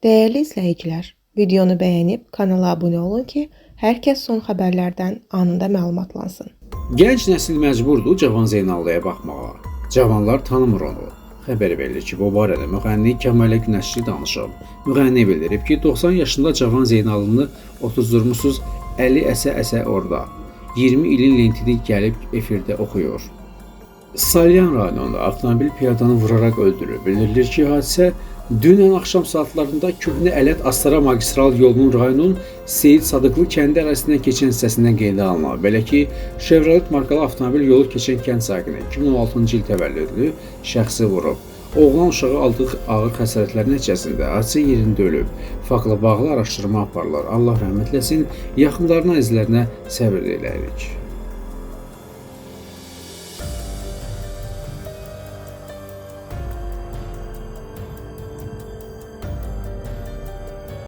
Dəyərli izləyicilər, videonu bəyənib kanala abunə olun ki, hər kəs son xəbərlərdən anında məlumatlansın. Gənc nəsil məcburdur Cavan Zeynallıya baxmağa. Cavanlar tanımır onu. Xəbər verilir ki, bu barədə müğənni Kəmalə Günəşli danışıb. Müğənni bildirib ki, 90 yaşında Cavan Zeynallını otuzdurmusuz, əli əsə-əsə orada. 20 ilin lentini gəlib efirdə oxuyur. Salyan rayonunda avtomobil piyadanı vuraraq öldürüb. Bildirilir ki, hadisə dünən axşam saatlarında Köhnə Ələt Astara magistral yolunun rayonun Seyid Sadıqlı kəndi ərazisindən keçən hissəsindən qeydə alınıb. Belə ki, Chevrolet markalı avtomobil yolu keçən kənd sakini 2016-cı il təvəllüdlü şəxsi vurub. Oğlan uşağı aldığı ağır xəsarətlər nəticəsində hadisə yerində ölüb. Faktla bağlı araşdırma aparılır. Allah rəhmət eləsin, yaxınlarına, əzizlərinə səbir diləyirik.